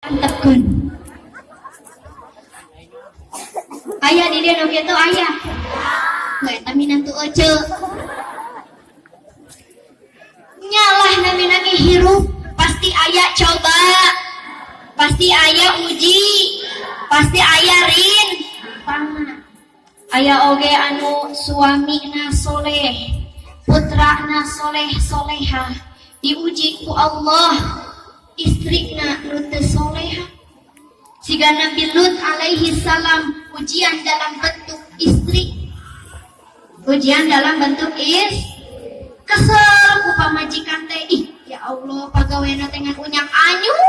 Antepkeun. Aya di dieu nu kitu aya. Nu eta minantu ece. Nyalah namina ge hirup, pasti aya coba. Pasti aya uji. Pasti aya rin. Pangan. Aya oge anu suamina soleh, putrana soleh soleha, diuji ku Allah istrina nu teu soleha. Siga Nabi Lut alaihi salam, ujian dalam bentuk istri. Ujian dalam bentuk is kesel ku pamajikan teh. Ih, ya Allah, pagawena teh ngan unyak anyuk.